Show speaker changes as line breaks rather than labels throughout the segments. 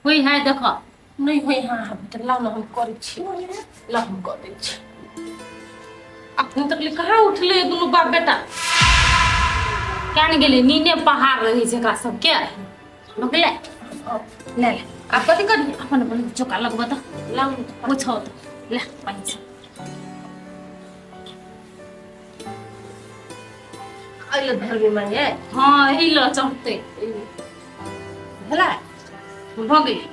होई है देख
नहि होई। हाँ हाँ, तऽ लाउ ने, हम करै छी, लाउ हम कऽ दै छी। अखन तक ले कहाँ उठले दुनू बाप बेटा?
क्या ने गेलै, नीने पहाड़ रहै छै एकरा सबके। भगलै, ले ले।
आब कथी करी?
अपन अपन चोका लगबऽ तऽ।
लाउ ने।
पोछौ तऽ ले पानि से।
एहि धरबी मांगे?
हाँ, एहि लऽ चढ़तै।
भेलै?
भऽ गेलै।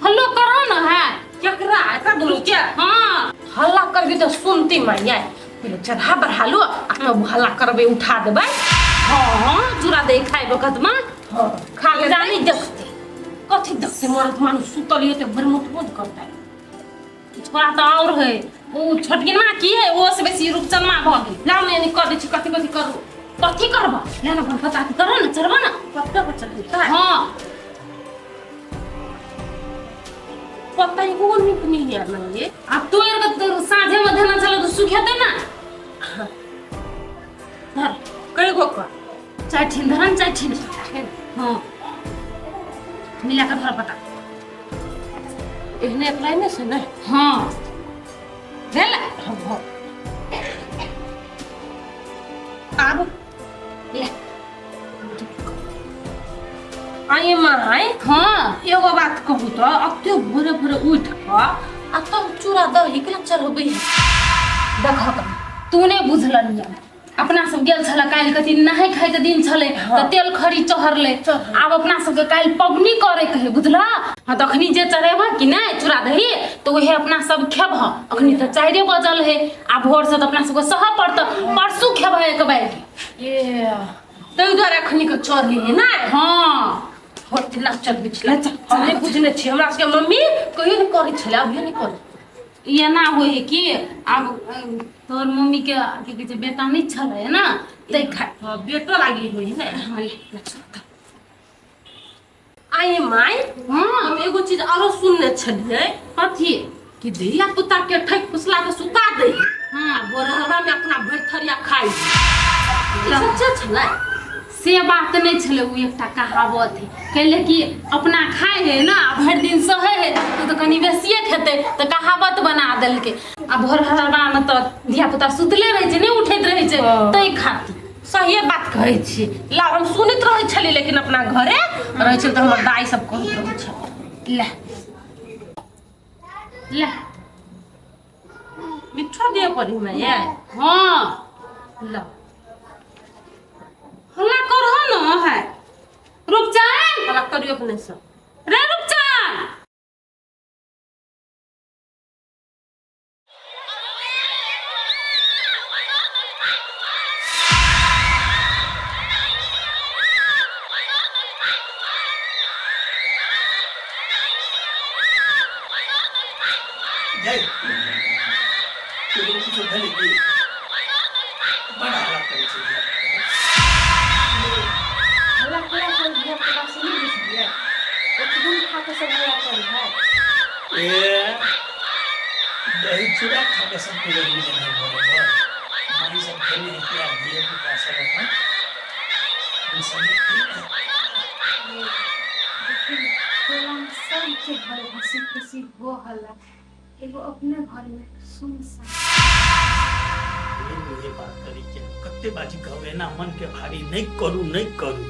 हल्लो करऽ न है।
केकरा, एकरा दुनू के?
हाँ।
हल्ला करबी तऽ सुनती मांगे? पहिले चढ़ा बढ़ा लो आ तब हल्ला करबै, उठा देबै।
हाँ, चूड़ा दही खाइ बखत में।
हाँ, खा ले।
जानी देखते।
कथी देखते? मरद मानुस सुतल ये तऽ भरि मुठ बंद करतै।
छोड़ा तऽ और है, ओ छोटकिनमा की है, ओ से बेसी रूपचनमा भऽ गेल।
लाउ ने, यानी कऽ दै छी। कथी कथी करू?
कथी करबऽ? ले ने, अपन पता करऽ ने, चढ़बऽ ने।
पत्ता पर चढ़तै?
हाँ।
पत्ता एगो नीक नहीं है मांगे।
आब तोड़ि कऽ तऽ साँझेमे देना छलै तऽ सुखेतै ने। धर।
कई गो कर?
चारि ठीन धरन, चारि ठीन। हाँ, मिला कऽ धर पता।
एहने एक लाइने से ने?
हाँ, भेल।
हाँ, आब
ले।
आइ माय।
हाँ।
एगो बात कहू तऽ, अते भोरे भोरे उठि कऽ आ तब चूड़ा दही केना चढ़बै?
देखऽ, तू नहि बुझलनि। अपना सब गेल छलै काल्हि कथी नहाय खाय के दिन छलै तऽ तेल खरी चढ़लै। आब अपना सबके काल्हि पबनी करे के है, बुझलह? हाँ, तऽ अखनी जे चढ़ेबह कि नहि चूड़ा दही, तऽ उहे अपना सब खेबह। अखनी तऽ 4 बजल है आ भोर से तऽ अपना सबके सहऽ पड़तऽ। परसू खेबह एक बैग।
ए, ताहि दुआरे अखनी के चढ़े है ने?
हाँ।
होती ला, चढ़बै छलै। हम नहि बुझने छी, हमरा सबके मम्मी कहियो नहि करै छलै, अभियो नहि करै।
एना होइ है कि आब तोहर मम्मी के की कहै छै, बेटा नहि छलै है ने, तै खाय।
हाँ, बेटो लागी होइ है ने?
हाँ, ले, ले, चल तऽ।
आइ माय।
हाँ।
हम एगो चीज आरो सुनने छलियै।
कथी?
कि धिया पुता के ठकि फुसला के सुता दे।
हाँ।
बोरहरा में अपना भरि थरिया खाइ। ई सच्चे छलै?
से बात नहि छलै, ओ एकटा कहावत है। कैले कि अपना खाइ है ने आ भरि दिन सहै है तऽ कनि बेसिए खेतै, तऽ कहावत बना देलकै। आ भोरहरबामे तऽ धियापुता सुतले रहै छै, नहि उठैत रहै छै।
हँ।
ताहि खातिर।
सहिए बात कहै छी। ला, हम सुनैत रहै छलियै, लेकिन अपना घरे रहै छलै तऽ हमर दाइ सब कहैत रहै छलै।
ले ले।
मिठो दिअ पड़ी हमरा ये?
हाँ।
ला।
हल्ला करह न है रूपचंद।
हल्ला करियो अपने से।
रे रूपचंद।
जय केकरो किछो भेलै की? बड़ा हल्ला करै छै धियापुता।
हल्ला केना करै धिया पुता से नहि बुझलियै? ओतबुन खा कऽ सब हल्ला करै है।
ए, दही चूड़ा खा के सबके लग गेलै है भोरे भोर। माई सब खेने है कि आब धिया पुता सब अपन ई सब।
देखिन, टोलामे सबके घर हँसी खुशी हो हल्ला, एगो अपने घरमे सुनसान।
ये बात करी के कते बाजी कहबै, एना मन के भारी नहि करू, नहि करू।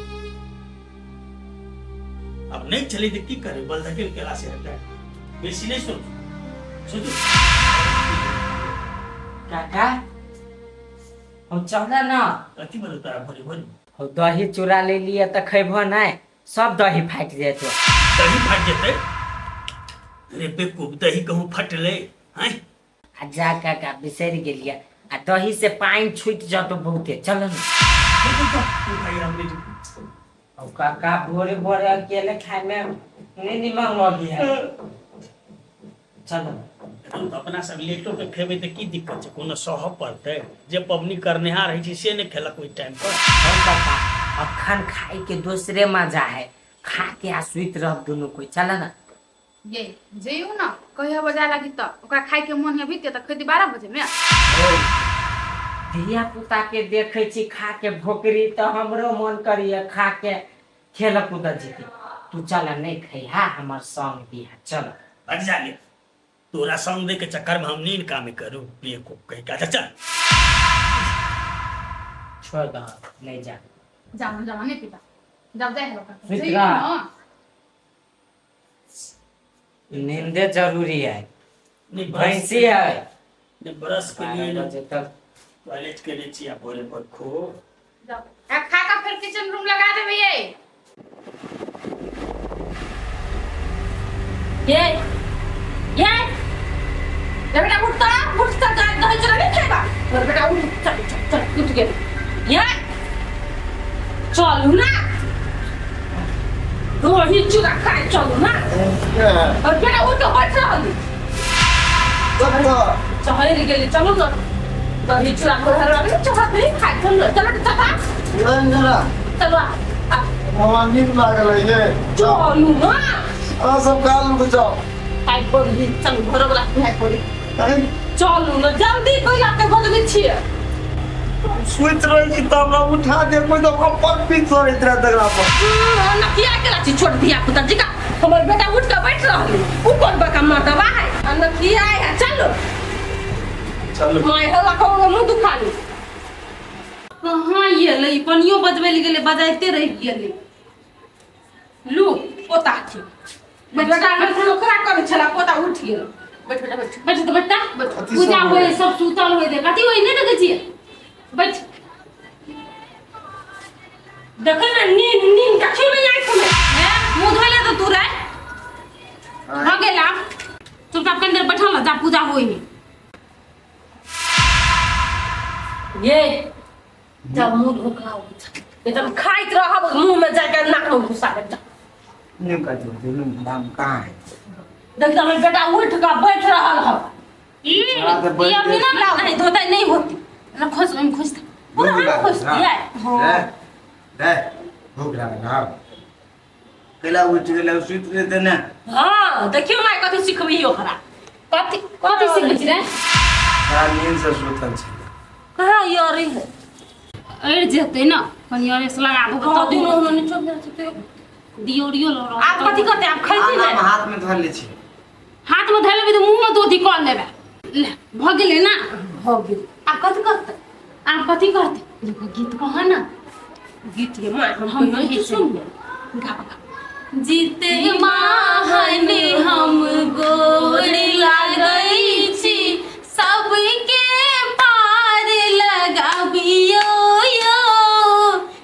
अब नहि चली तऽ की करे? बल धकेल केला से हेतै? बेसी नहि सोचू, सोचू।
काका, हम चल ना।
कथी बोलू तोरा भोरे भोरे?
हो, दही चूड़ा ले लिए तऽ खैबह नहि, सब दही फाटि जेतो।
दही फाटि जेतै? अरे बेवकूफ, दही कहूँ फटलै हैं?
आ जा काका, बिसरि गेलियै, आ दही से पानि छूटि जतो बहुते। चल ने।
भाई, हमने
और काका, भोरे भोरे अकेले खाए में नहीं निमन लगी है, चलो।
तऽ अपना सब लेटो के खेबै तऽ की दिक्कत छै? कोनो सहऽ पड़तै? जे पबनी करनिहार होइ छै से नहि खेलक ओहि टाइम पर।
हो काका, अखन खाए के दूसरे मजा है। खा के आ सुति रहब दुनू कोई, चल ना।
ये जइयो ना, कहिया बजा लागी तऽ ओकरा खाय के मन है बीते तऽ खेती 12 बजे में।
धिया पुता के देखे छी खा के भोकरी, तऽ हमरो मन करिए खा के। खेल कूद जेतै। तू चल नहीं खैहा, हमर संग दिहा, चल।
हट जा ले, तोरा संग दे के चक्कर में हम नींद काम करू बेवकूफ कहीं का। अच्छा चल
छोड़ दह, नहीं जा।
जाओ जाओ, नहीं पिता, जाओ जाए हो।
सुति रह। नींदे जरूरी है।
नहीं ब्रश
भैंसी है।
नहीं ब्रश के लिए
12 बजे तक
टॉयलेट के लिए चाहिए भोरे भोर खो।
जाओ आ खा का फिर किचन रूम लगा दे भैया।
ये ये ये बेटा उठता उठता, दही चूड़ा नहीं खाएगा और बेटा उठ, चल चल चल, उठ गेल। ये चलू ना, दही चूड़ा खाए चलू ना। और बेटा उठ के बैठ रहल चढ़ गेली, चलू ना दही चूड़ा को घर चढ़ नहीं खाए, चलू चलो चला चलो आ।
हमरा नींद लागल है ये।
चलू ना।
अहाँ सब काल रुक जाओ।
खाइ पड़ी, चलू घर वाला खाइ पड़ी। चलू ना जल्दी, कोइला के बदले छियै।
सुति रहै छी तऽ हमरा उठा दे कोइ तऽ अपन पीठ सड़ैत रहत तकरा पर।
ना किया केला छी छोट धिया पुता जिका, हमर बेटा उठ के बैठ रहल, उ कोन बका मर्दबा है आ न किया है। चलू।
चलू।
My हला कहू मुंह दुखाली।
कहाँ एलै? पनियो बजबै लए गेलै, बजाइते रहि गेलै।
लू पोता छी, बेटा ओकरा करै छला, पोता उठ गेल। बैठ बेटा बैठ।
बैठ तऽ बेटा।
कथी
पूजा
सब
होय, सब सुतल होय दे, कथी होय नहि देखै छियै, बैठ।
देखै ने नींद नींद कखियो नहीं आँखि में।
हे मुँह धोइ ले तऽ तू रे भऽ गेल। आब चुपचाप कनि देर बैठल रह, जा पूजा होय है।
ये जब मुंह धोखा एकदम खाइत रहब, मुंह में जाके नाक में घुसा देब।
नहीं कर दो दुनू दाम कहाँ है?
देख हमर बेटा उठ के बैठ रहल हौ।
ई
चला तऽ बैठ
ई अभी ना
नहीं धोते नहीं होती।
ना खोज, ओहिमे खोज।
पूरा
भूख
हम
लागल
खुश
ना?
दिया।
दे दे, भूख लागल। हाँ, कैला उठि गेलै? सुति रहतै ने।
हाँ देखियो माय कथी सिखबी ओकरा।
कथी कथी सिखबै छी रे?
सारा नींद से सुतल छै।
कहाँ यार है?
अड़ि जेतै ने, कनि अरेस लगा देबै।
हाँ
तब
दिन हम नीचो भेल छै तो।
दियौरियो लऽ।
आब कथी करते? आब खैती
आना
ने।
हम हाथ में धर ले छी।
हाथ में धरि लेबै तऽ मुँह में दोधी कऽ लेबै। ले भऽ गेलै ने?
भऽ गेल। आब कथी करते?
आब कथी करतै? एगो गीत कह ने।
गीत ये माय हम
हम
नहीं
कहै
सुनिए।
गाब गाब। जीते माहन हम गोर लागै छी, सबके पार लगाबियो यो।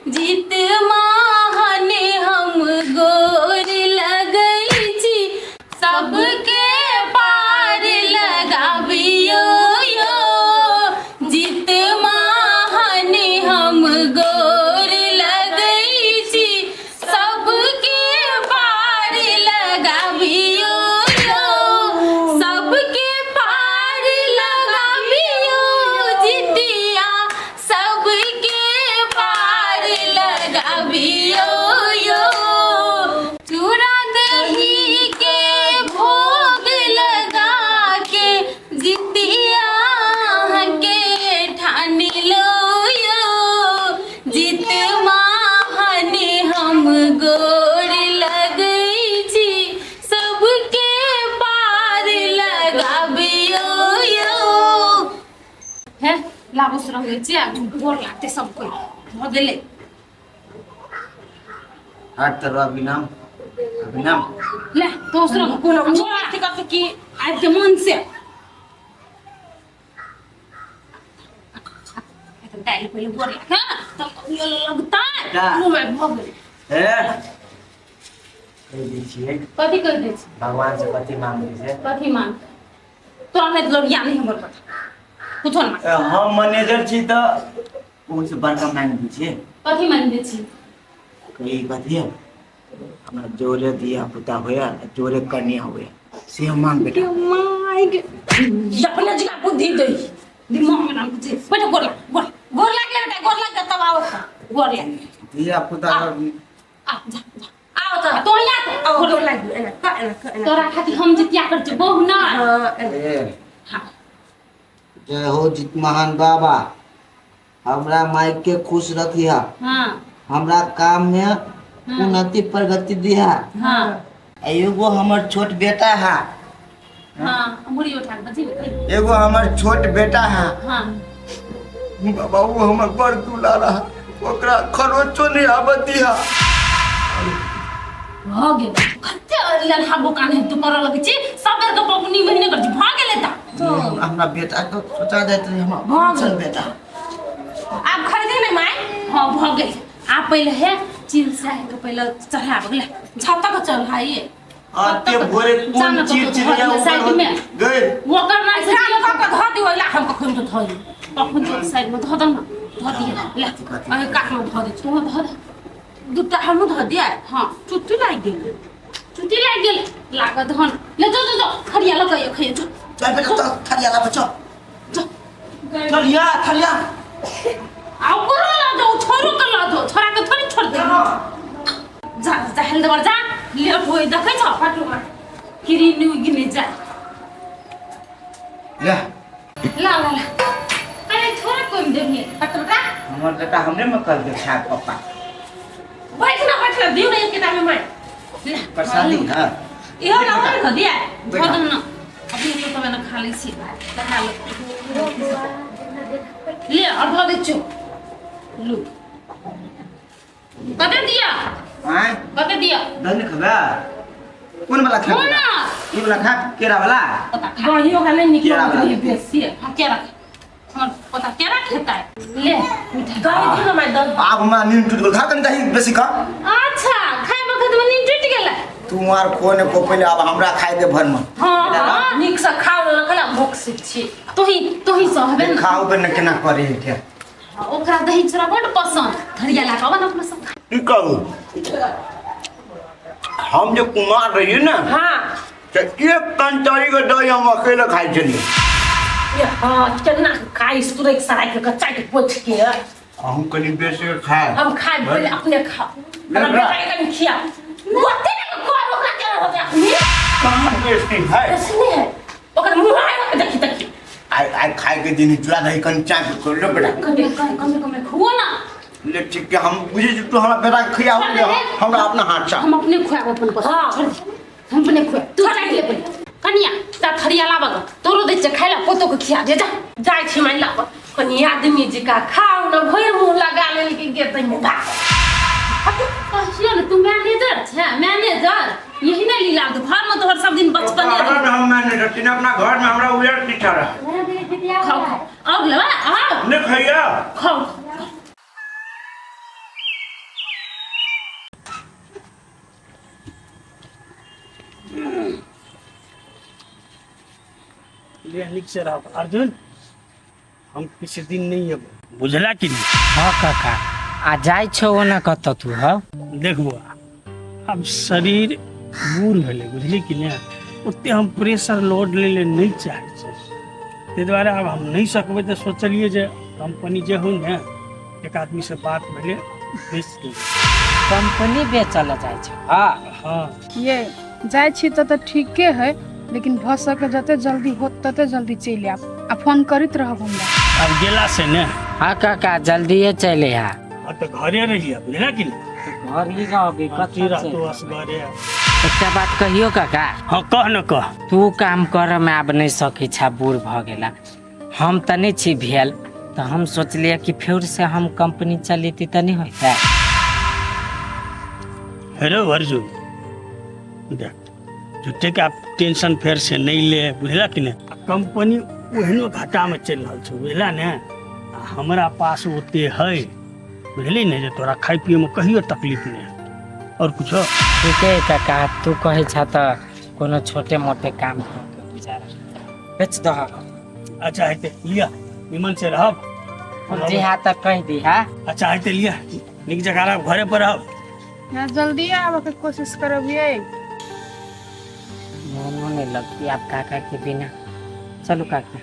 जीत माहन हम गोर लगै छी, सबके पार लगाबियो यो। जीत माहन हम गोर लगै छी, सबके पार लगाबियो यो। सबके पार लगाबियो जितिया, सबके पार लगाबियो यो। चूड़ा दही के भोग लगा के जितिया के ठान लो यो। जित माहन हम गोर लगै छी, सबके पार लगाबियो यो। हे लाबोस रहै छी आ गोर लागतै सब कोइ, भऽ गेलै।
हट तर अभिनाम अभिनाम।
ले दोसरो।
कोनो अथी करते कि
आबि के मन से दालि पहिले गोर लाग, हँ तब कहियो लगतै।
जा।
मुँहमे भऽ गेलै।
ए कहि दै छियै।
कथी कहि दै छी?
भगवान से कथी मांगै छै?
कथी मांगतै? तोरा नहि लोभिया नहि हमर पता कुछो नहि मांग।
ए, हम मैनेजर छी तऽ ओहिसँ बड़का मांगि दै छियै।
कथी मांगि दै छी?
कही कथी है, हमरा जोरे धिया पुता होया, जोरे कन्या होया, से हम मांग बेटा।
माय
अपने जगह बुद्धि दै।
दिमाग में नाम कुछ बैठो, गोर लाग, गोर
गोर लागले बेटा, गोर लाग, तब आओ गोर लाग।
धिया पुता
आ जा जा।
आओ तऽ
तो यहाँ तो
आओ गोर लाग, एना कर, एना कर, एना।
तोरा खातिर हम जितिया कर छी बहु ना।
हाँ एना।
ए,
हाँ।
जय हो जित महान बाबा, हमरा माइक के खुश रखिहा।
हाँ।
हमरा काम में उन्नति प्रगति दिहा।
हाँ।
आ एगो हमर छोट बेटा है।
हाँ, मुड़ी उठा के बजी।
एगो हमर छोट बेटा है।
हाँ।
बाबा वो हमर बड़ दुलारा है, ओकरा खरोचो नहीं आबत दिहा।
भ गेल कते ललहा बोकान है तू करऽ लगै छी, सब बेर के पबनी महीने कर छी, भ गेलै त
हमरा बेटा के सोचा जाइत रहे हमरा चल बेटा।
आब खरीदे ने माय।
हाँ भ गेल। आ पहिले हे चिल से के पहिले चढ़ाब गेलै
छत के चल हाय
आते भोरे कोन चीज चिड़िया
साइड में
गए
ओकर ना से
काम क के धऽ दियो ला, हम कखन तो धऽ दियो
कखन तो साइड में धऽ दे ना, धऽ दिए ले
अरे काट में धऽ दे,
तू धऽ दे
दूटा हमहूँ धऽ दिया।
हाँ
चुट्टी लागि गेल,
चुट्टी लागि गेल लागत हन। ले जो जो जो खरिया लग गयो खइयो जो
चल बेटा चल थरिया ला बच्चा
जो
चल या थरिया
आ ओकरो ला दो, छोरो के ला दो, छोरा के थोड़ी छोड़ दे। जा जा हेल देबर जा लेट होई देखै छ
हटू माय
किरी नु गिने जा
ले
ला ला ला। अरे थोड़ा कोई देबी
हट बेटा।
हमर बेटा हमरे में कर दे छा पापा।
बैठ ना बैठ ना दियो ना एक किताब में माय
प्रसादी। हां
इहो ना और धऽ दिया
धऽ दे ना, अपने तो तबे ना खा लै छी खा ले ले और धऽ दै छियौ लू। कते दिया?
आय
कते दिया?
दही खबा कोन वाला खा?
कोन?
ई वाला खा केरा वाला।
दही ओकरा नहीं निकल
केरा वाला।
बेसी।
हां केरा हमर पता केरा खेता है। ले मिठाई
दही दियो ना माय दही।
आब हमरा नींद टूट गेल, खा कनी दही बेसी खा।
अच्छा खाय वखत में नींद टूट गेल।
तू आर कोने को पहिले आब हमरा खाय दे भर में।
हां हां
नीक से खाओ ना कला भूख से छी।
तोही तोही सहबे न
खाओ बे न केना करे हे।
ओकरा दही चूड़ा बड़ पसंद, थरिया ला के अपना सब खा।
की कहू हम जो कुमार रहिए ना।
हां
त एक कंचारी के दही हम अकेले खाइ छली।
हां केना खाइ सुरे सराय के चाट पोछ के।
हम कनी बेसी खाए।
हम खाए पहिले अपने खाओ। हमरा बेटा के कनी खिया। ओते ने कर ओकरा केना होते अखनी?
कहां बेसी है?
बेसी नहीं है। ओकर मुंह आय देखी देखी।
आइ आइ खाए के दिन चूड़ा दही कनी चाट कर लो बेटा।
कमे कमे कमे कमे खुओ ना।
ले ठीक है हम बुझे छी तू हमरा बेटा के खियाओ हमरा अपना हाथ से।
हम अपने खुआब अपन पसंद।
हां
हम अपने खुआब तू चाट ले पहिले। कनिया ता थरिया लाबग तोरो दै छै खाइला पोतो के खिया दे जा।
जाय छी माय लाब कनी आदमी जी का खाओ न भरि मुंह लगा लेल के गेतै में दा।
कहियो ने तू मैनेजर छै, मैनेजर यही ने लीला घर में तोहर सब दिन बचपने
रहे। हम मैनेजर छी अपना घर में हमरा उजर पीछा रहे।
खाओ खाओ और लेबा आओ
ने खइया
खाओ।
ले निक से रहो अर्जुन, हम किसी दिन नहीं अब बुझला कि नहीं।
हाँ काका आ जाय छौ ओना कत तू। हाँ
देख बौआ अब शरीर बूढ़ भेलै बुझली कि नहीं, ओते हम प्रेशर लोड लै ले नहीं चाहै छी, ताहि दुआरे आब हम नहीं सकबै। तऽ सोचलियै जे कंपनी जे हो ने एक आदमी से बात भेलै बेच देबै।
कंपनी बेचल जाइ छै? हाँ
हाँ
ये जाइ छी तऽ ठीके है, लेकिन भ सके जते जल्दी हो तते जल्दी चलि आब आ फोन करैत रहब हमरा।
अब गेला से ने।
हाँ काका जल्दीए चले आ।
हाँ तो घरे रहिए बुझला कि नहीं?
घर ही रहबे कथी
रहतो असगरे।
एकटा बात कहियो काका?
हाँ कह न कह।
तू काम कर में आब नहीं सकै छा, बूढ़ भ गेला। हम तऽ नहीं छी भेल तऽ हम सोचलियै कि फेर से हम कंपनी चलेती तऽ नहीं होइतै।
हेलो अर्जुन देख झूठे के आप टेंशन फेर से नहीं ले बुझला कि नहीं। कंपनी ओहनो घाटा में चलि रहल छै बुझला ने। हमरा पास ओते है बुझली ने जे तोरा खाइ पिए में कहियो तकलीफ नहीं है। और कुछो
ठीक है काका तू कहै छा तऽ कोनो छोटे मोटे काम कऽ के गुजारा बेच दह।
अच्छा हेतै लिअ निमन से रहब।
जी हाँ तऽ कहि दी। हाँ
अच्छा हेतै लिअ नीक जकाँ रहब, घरे पर रहब।
ना जल्दी आबऽ के कोशिश करब। ये
मोनो नहीं लगती आप काका के बिना। चलो काका।